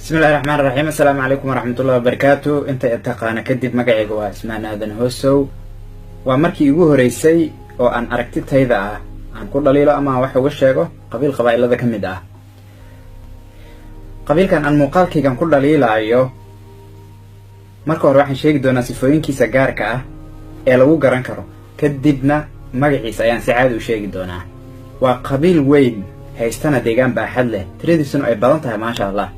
Bismillahi raxmaan raxiim. Assalaamu calaykum waraxmatullahi wabarakaatu. Inta taqaana kadib, magacayga waa Ismaan Aadan Hoosow. Waa markii igu horeysay oo aan aragtitayda ah aan ku dhaliilo ama aan wax uga sheego qabiil qabaa'ilada ka mid ah. Qabiilkan aan muuqaalkaygan ku dhaliilaayo, marka hore waxaan sheegi doonaa sifooyinkiisa gaarka ah ee lagu garan karo, kadibna magaciisa ayaan si caadi u sheegi doonaa. Waa qabiil weyn, haystana deegaan baaxad leh, tiradiisuna ay badan tahay, maasha Allah.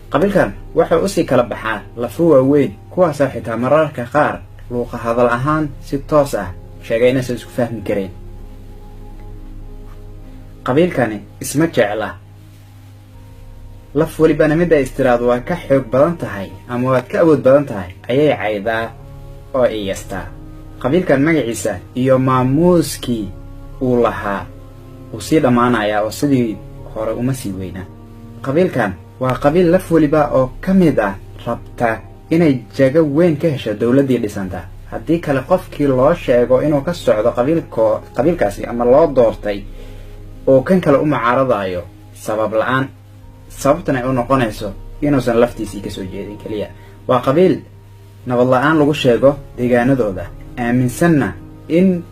Qabiilkan wuxuu usii kala baxaa lafo waaweyn, kuwaasoo xitaa mararka qaar luuqa hadal ahaan si toos ah sheegay inaysan isku fahmi karayn. Qabiilkani isma jecla. Laf welibana midda ay istiraadu waa ka xoog badan tahay ama waad ka awood badan tahay ayay caydaa oo iyastaa. Qabiilkan magaciisa iyo maamuuskii uu lahaa wuu sii dhammaanayaa oo sidii hore uma sii weynaa. Qabiilkan waa qabiil laf weliba oo ka mid ah rabta inay jago weyn ka hesho dowladdii dhisanta. Haddii kale, qofkii loo sheego inuu ka socdo qabiilko qabiilkaasi ama loo doortay oo kan kale u mucaaradaayo sabab la-aan, sababtan ay u noqonayso inuusan laftiisii kasoo jeedin keliya. Waa qabiil nabad la-aan lagu sheego deegaanadooda, aaminsanna in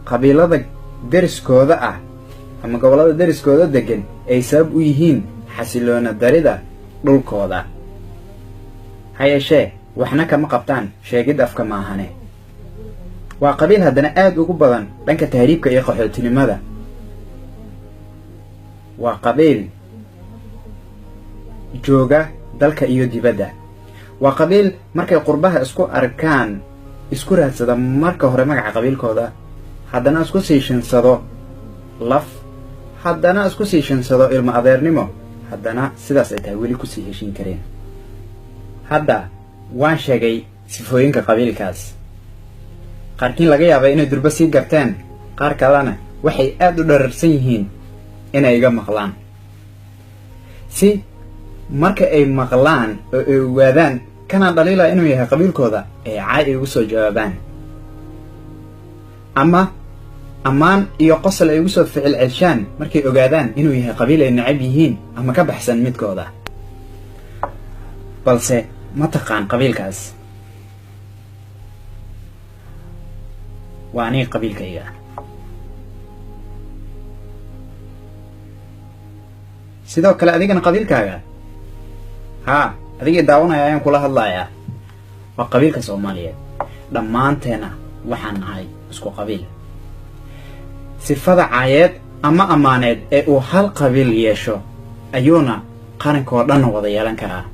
qabiilada deriskooda ah ama gobollada deriskooda degan ay sabab u yihiin xasiloona darida dhulkooda. Ha yeeshee, waxna kama qabtaan, sheegid afka maahane. Waa qabiil haddana aada ugu badan dhanka tahriibka iyo qaxootinimada. Waa qabiil jooga dalka iyo dibadda. Waa qabiil markay qurbaha isku arkaan isku raadsada marka hore magaca qabiilkooda, haddana isku sii shinsado laf, haddana isku sii shinsado ilmo adeernimo, haddana sidaas ay tahay weli kusii heshiin kareen. Hadda waan sheegay sifooyinka qabiilkaas. Qaarkiin laga yaabay inay durbo sii garteen, qaar kalena waxay aada u dhararsan yihiin inay iga maqlaan, si marka ay maqlaan oo ay ogaadaan kanaan dhaliila inuu yahay qabiilkooda, ay caay igu soo jawaabaan ama ammaan iyo qosol ay igu soo ficil celshaan markay ogaadaan inuu yahay qabiil ay necab yihiin ama ka baxsan midkooda. Balse ma taqaan qabiilkaas? Waa aniga qabiilkayga. Sidoo kale adigana qabiilkaaga, haa, adigii daawanaya ayaan kula hadlayaa, waa qabiilka Soomaaliyeed. Dhammaanteena waxaan nahay isku qabiil. Sifada caayeed ama ammaaneed ee uu hal qabiil yeesho ayuuna qarankoo dhanna wada yeelan karaa.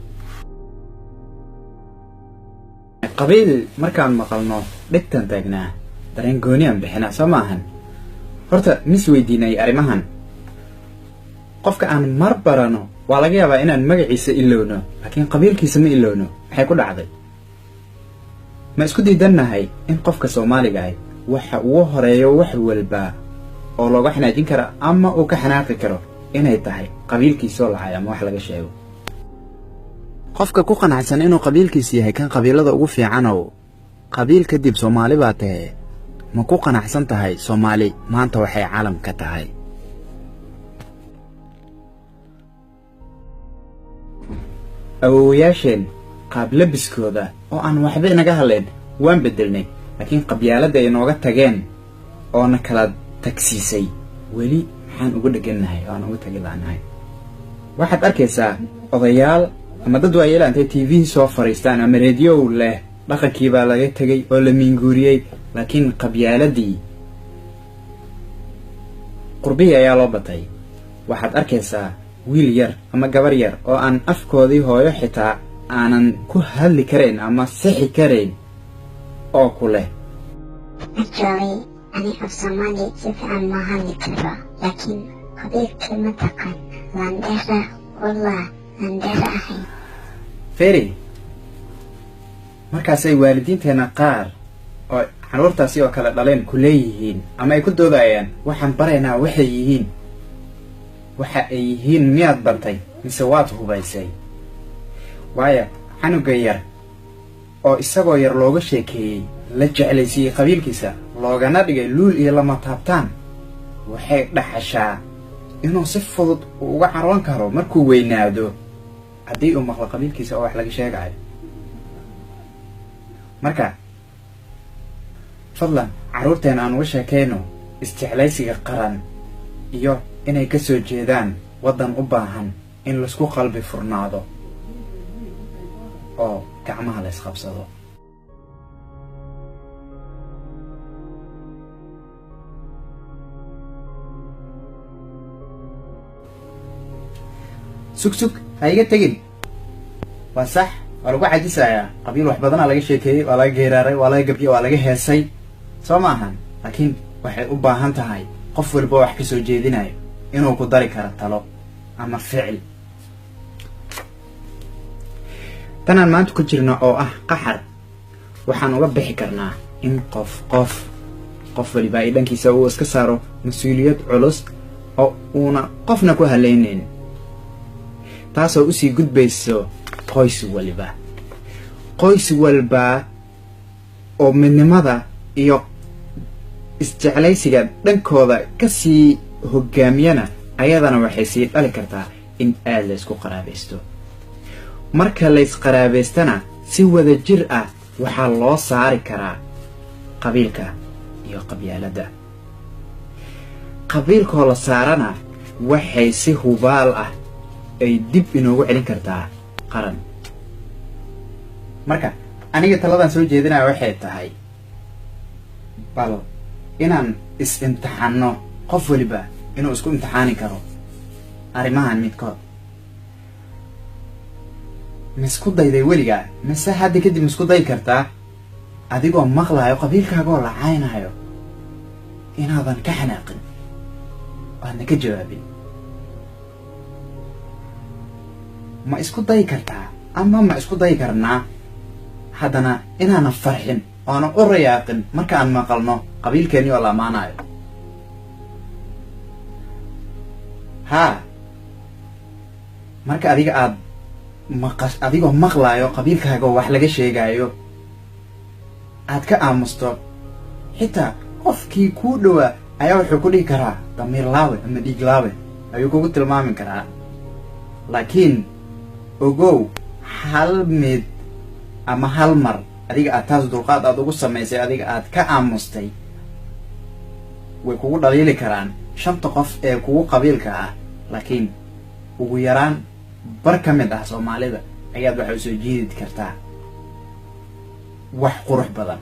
Qabiil markaan maqalno, dhigtan taagnaa, dareen gooni aan bixinaa, soo maahan? Horta mis weydiinay arrimahan? Qofka aan mar barano waa laga yaabaa inaan magaciisa ilowno, laakiin qabiilkiisa ma ilowno. Maxay ku dhacday? Ma isku diidannahay in qofka Soomaaliga ahi waxa ugu horeeyo wax walba oo looga xanaajin kara ama uu ka xanaaqi karo inay tahay qabiilkiisoo lacay ama wax laga sheego? Qofka ku qanacsan inuu qabiilkiisa yahay kan qabiilada ugu fiicanow, qabiil kadib Soomaali baa tahe, ma ku qanacsan tahay Soomaali maanta waxay caalam ka tahay? Awowayaasheen qaab labiskooda oo aan waxba inaga hadlayn waan beddelnay, laakiin qabyaaladda ay nooga tageen oo na kala tagsiisay weli maxaan ugu dhegannahay oo aan ugu tagi laanahay? Waxaad arkaysaa odayaal ama dad waayeela intay TV soo fadhiistaan ama rediyow leh, dhaqankii baa laga tegay oo la miinguuriyey, laakiin qabyaaladii qurbihii ayaa loo batay. Waxaad arkaysaa wiil yar ama gabar yar oo aan afkoodii hooyo xitaa aanan ku hadli karayn ama sixi karayn oo ku leh, "Actually, ani af Soomaali si fiican ma hadli karo, laakiin qabiilka ma taqaan? Landera, wallah landera ahay." Feri, markaasay waalidiinteenna qaar oo carruurtaasi oo kale dhaleen ku leeyihiin ama ay ku doodayaan, waxaan baraynaa waxay yihiin. Waxa ay yihiin miyaad bartay mise waad hubaysay? Waayo, canuga yar oo isagoo yar looga sheekeeyey, la jeclaysiiyey qabiilkiisa, loogana dhigay luul iyo lama taabtaan, waxay dhaxashaa inuu si fudud uga caroon karo markuu weynaado. Haddii uu maqlo qabiilkiisa oo wax laga sheegayo. Marka fadlan carruurteena aan uga sheekayno isjeclaysiga qaran iyo inay ka soo jeedaan waddan u baahan in laisku qalbi furnaado oo gacmaha la isqabsado. Sug sug, ha iga tegin. Waa sax, waa lagu cajisayaa qabiil. Wax badanaa laga sheekeeyey, waa laga geeraaray, waa laga gabyey, waa laga heesay, soo ma ahan? Laakiin waxay u baahan tahay qof walba wax ka soo jeedinayo inuu ku dari karo talo ama ficil. Tanaan maanta ku jirno oo ah qaxar waxaan uga bixi karnaa in qof waliba ay dhankiisa uu iska saaro mas-uuliyad culus oo uuna qofna ku halaynayn, taasoo usii gudbayso qoys waliba. Qoys walba oo midnimada iyo isjeclaysiga dhankooda kasii hogaamiyana, ayadana waxay sii dhali kartaa in aada laysku qaraabaysto. Marka laysqaraabaystana, si wada jir ah waxaa loo saari karaa qabiilka iyo qabyaaladda. Qabiilkoo la saarana waxay si hubaal ah ay dib inoogu celin kartaa qaran. Marka aniga taladan soo jeedinaya waxay tahay bal inaan is-imtixaanno, qof waliba inuu isku imtixaani karo arrimahan midkood. Misku dayday weligaa, mise hadda kadib misku dayi kartaa, adigoo maqlayo qabiilkaagoo lacaynayo inaadan ka xanaaqin aadna ka jawaabin? Ma isku dayi kartaa ama ma isku dayi karnaa haddana inaanan farxin oonan u rayaaqin marka aan maqalno qabiilkeennii oo la ammaanayo? Haa, marka adiga aad maqa adigoo maqlaayo qabiilkaagoo wax laga sheegaayo aad ka aamusto, xitaa qofkii kuu dhowaa ayaa wuxuu ku dhihi karaa damiir laawe ama dhiig laawe ayuu kugu tilmaami karaa. Laakiin ogow, hal mid ama hal mar adiga aad taas dulqaad aad ugu samaysay, adiga aad ka aamustay, way kugu dhaliili karaan shanta qof ee kugu qabiilka ah, laakiin ugu yaraan bar ka mid ah Soomaalida ayaad waxa usoo jiidi kartaa wax qurux badan.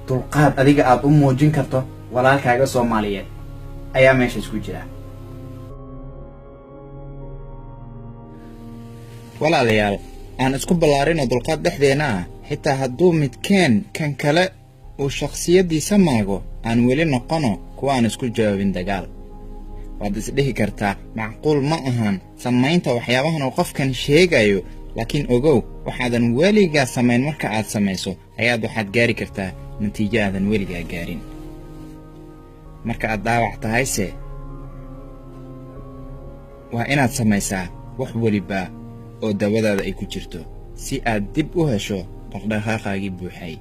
Dulqaad adiga aada u muujin karto walaalkaaga Soomaaliyeed ayaa meeshaas ku jira. Walaalayaal, aan isku ballaarino dulqaad dhexdeenna ah. Xitaa hadduu midkeen kan kale uu shakhsiyaddiisa maago, aan weli noqono kuwa aan isku jawaabin dagaal. Waad isdhihi kartaa macquul ma ahan samaynta waxyaabahan uu qofkan sheegayo, laakiin ogow, waxaadan weligaa samayn marka aad samayso ayaad waxaad gaari kartaa natiijo aadan weligaa gaarin. Marka aad dhaawac tahayse, waa inaad samaysaa wax weliba oo dawadaada ay ku jirto si aad dib u hesho dhaqdhaqaaqaagii buuxay.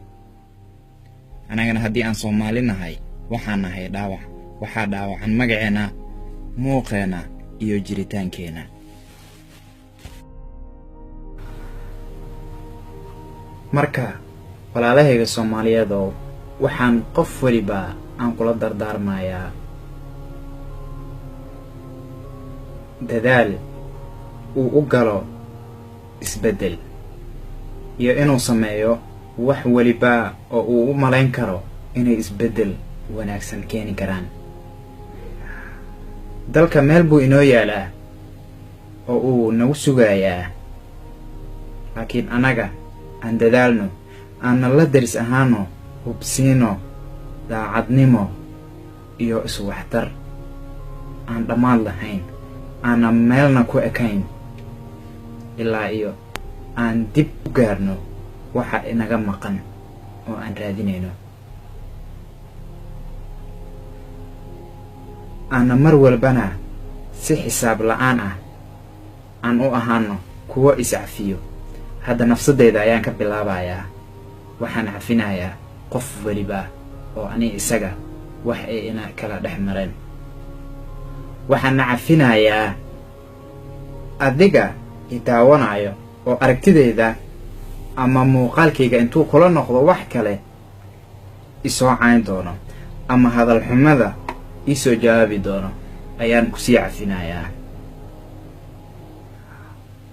Annagana haddii aan Soomaali nahay, waxaan nahay dhaawac. Waxaa dhaawacan magaceenna, muuqeenna iyo jiritaankeenna. Marka walaalahayga Soomaaliyeedow, waxaan qof weliba aan kula dardaarmayaa dadaal uu u galo isbeddel iyo inuu sameeyo wax weliba oo uu u malayn karo inay isbeddel wanaagsan keeni karaan. Dalka meel buu inoo yaalaa oo uu nagu sugayaa, laakiin annaga aan dadaalno, aanna la daris ahaano hubsiino, daacadnimo iyo iswaxtar aan dhammaan lahayn, aanna meelna ku ekayn ilaa iyo aan dib u gaarno waxa inaga maqan oo aan raadinayno, aanna mar walbana si xisaab la'aan ah aan u ahaano kuwo iscafiyo. Hadda nafsadeyda ayaan ka bilaabayaa. Waxaan cafinayaa qof weliba oo ani isaga wax ay ina kala dhex mareen. Waxaana cafinayaa adiga. I daawanayo oo aragtideyda ama muuqaalkayga intuu kula noqdo wax kale isoo cayn doono ama hadal xumada iisoo jawaabi doono ayaan kusii cafinayaa.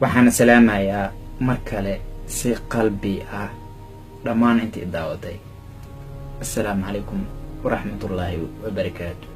Waxaana salaamayaa mar kale si qalbi ah dhammaan intii daawatay. Assalaamu calaykum waraxmatullaahi wabarakaatu.